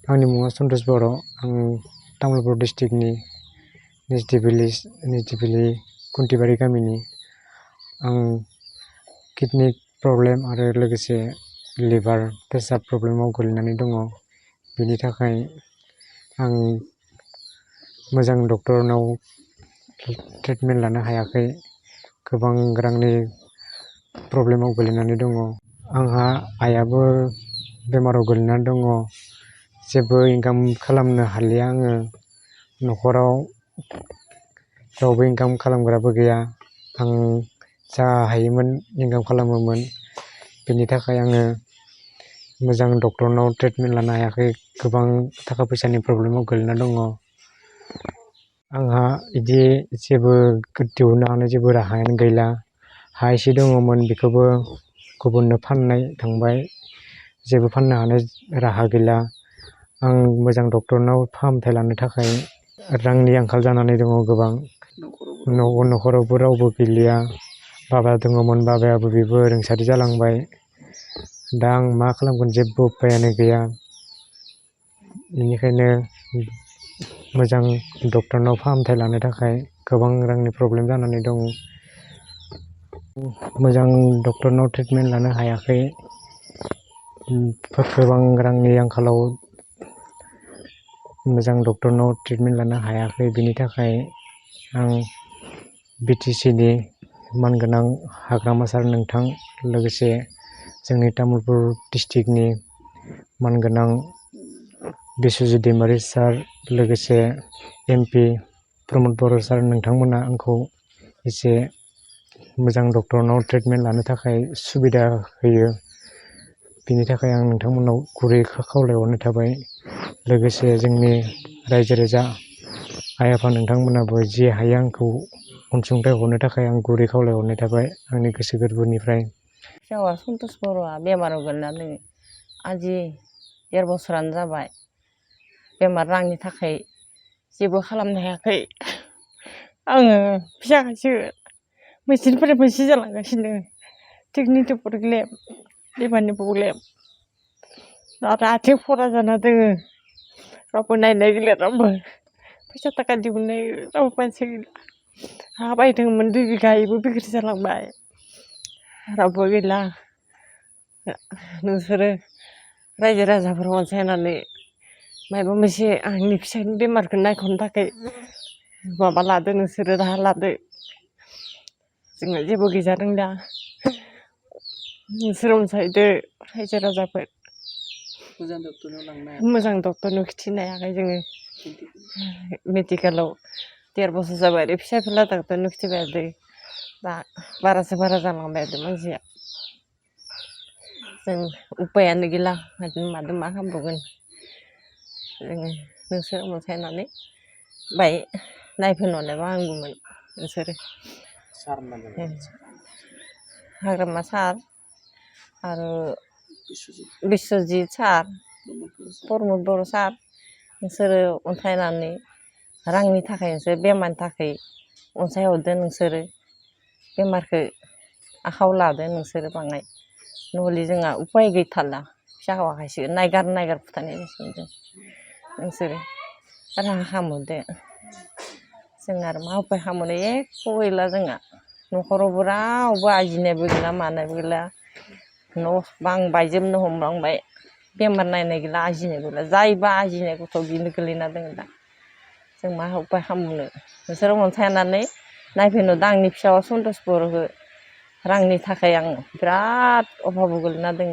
आंनि मुङा सन्तोष बर'। आं तामुलपुर डिस्ट्रिक्टनि निजदिबिलि खुन्थिबारि गामिनि। आं किडनि प्रब्लेम आरो लोगोसे लिभार पेसाब प्रब्लेमाव गोलैनानै दङ। बेनि थाखाय आं मोजां डक्टरनाव ट्रिटमेन्ट लानो हायाखै। गोबां रांनि प्रब्लेमाव गोलैनानै दङ। आंहा आइयाबो बेमाराव गोलैनानै दङ। जेबो इनकाम खालामनो हालिया आङो। न'खराव रावबो इनकाम खालामग्राबो गैया। आं जा हायोमोन इनकाम खालामोमोन। बेनि थाखाय आङो मोजां डक्टरनाव ट्रिटमेन्ट लानो हायाखै। गोबां थाखा फैसानि प्रब्लेमाव गोलैना दङ। आंहा बिदि जेबो दिहुननो हानाय जेबो राहायानो गैला। हा एसे दङमोन, बेखौबो गुबुननो फाननाय थांबाय। जेबो फाननो हानाय राहा गैला। आं मोजां डक्टरनाव फाहामथाय लानो थाखाय रांनि आंखाल जानानै दङ गोबां। न'खरावबो रावबो गैलिया। बाबा दङमोन, बाबायाबो बेबो रुंसारि जालांबाय। दा आं मा खालामगोन जेबो उपायानो गैया। बेनिखायनो मोजां डक्टरनाव फाहामथाय लानो थाखाय गोबां रांनि प्रब्लेम जानानै दं। मोजां डक्टरनाव ट्रिटमेन्ट लानो हायाखै। गोबां रांनि आंखालाव मोजां डक्टरनाव ट्रिटमेन्ट लानो हायाखै। बेनि थाखाय आं BTCनि मानगोनां हाग्रामा सार नोंथां, लोगोसे जोंनि तामुलपुर डिस्ट्रिक्टनि मानगोनां बिस्वजित दैमारि सार, लोगोसे MP प्रमद बर' सार नोंथांमोना आंखौ एसे मोजां डक्टरनाव ट्रिटमेन्ट लानो थाखाय सुबिदा होयो। बिनि थाखाय आं नोंथांमोननाव गुरै खावलायहरनाय थाबाय। लोगोसे जोंनि रायजो राजा आइ आफा नोंथांमोनाबो जि हायो आंखौ अनसुंथाइ हरनो थाखाय आं गुरै खावलायहरनाय थाबाय आंनि गोसो गोरबोनिफ्राय। फिसावा सन्तोष बर'आ बेमाराव गोलैनानै आजि 1.5 बोसोरानो जाबाय। बेमार रांनि थाखाय जेबो खालामनो हायाखै। आङो फिसाखायसो मेचिनफोरनि मोनसे जालांगासिनो। किडनिनि प्रब्लेम, लिभारनि प्रब्लेम, आरो आथिं फरा जाना दोङो। रावबो नायनाय गैला, रावबो फैसा थाखा दिहुननाय रावबो मानसि गैला। हा बायदोंमोन 2 बिघा, इबो बिक्रि जालांबाय। रावबो गैला। नोंसोरो रायजो राजाफोर अनसायनानै माबा मोनसे आंनि फिसानि बेमारखौ नायख'नो थाखाय माबा लादो, नोंसोरो राहा लादो। जोंहा जेबो गैजारों दा। नोंसोर अनसायदो रायजो राजाफोर। मोजां डक्टरनाव खिथिनो हायाखै जोङो। मेडिकेलाव 1.5 बोसोर जाबाय आरो फिसा फिला डक्टरनाव खिथिबाय थादों। दा बारासो बारा जालांबाय थादों मानसिया। जों उपायानो गैला, मादो मा खालामबावगोन। जोङो नोंसोर अनसायनानै बाय नायफिनहरनायबा हामगौमोन। नोंसोरो हाग्रामा सार आरो बिस्वजित सार, प्रमद बर' सार, नोंसोरो अनसायनानै रांनि थाखाय, नोंसोर बेमारनि थाखाय अनसायहरदो। नोंसोरो बेमारखौ आखायाव लादो नोंसोरो बाङाय। नहले जोंहा उपाय गैथारला। फिसा हौवाखायसो नायगार फुथारनाय जासिगोन जों। नोंसोरो राहा खालामहरदो। जों आरो मा उपाय खालामनो, एख' गैला जोंहा। न'खरावबो रावबो आरजिनायबो गैला, मानायबो गैला। न' बां बायजोबनो हमलांबाय। बेमार नायनाय गैला, आरजिनायबो गैला। जायबा आरजिनाय गथ' बेनो गोलैना दङ दा। जों मा उपाय खालामनो। नोंसोरो अनसायनानै नायफिनहरदो आंनि फिसाज्ला सन्तोष बर'खौ। रांनि थाखाय आं बिराद अभाबाव गोलैना दङ।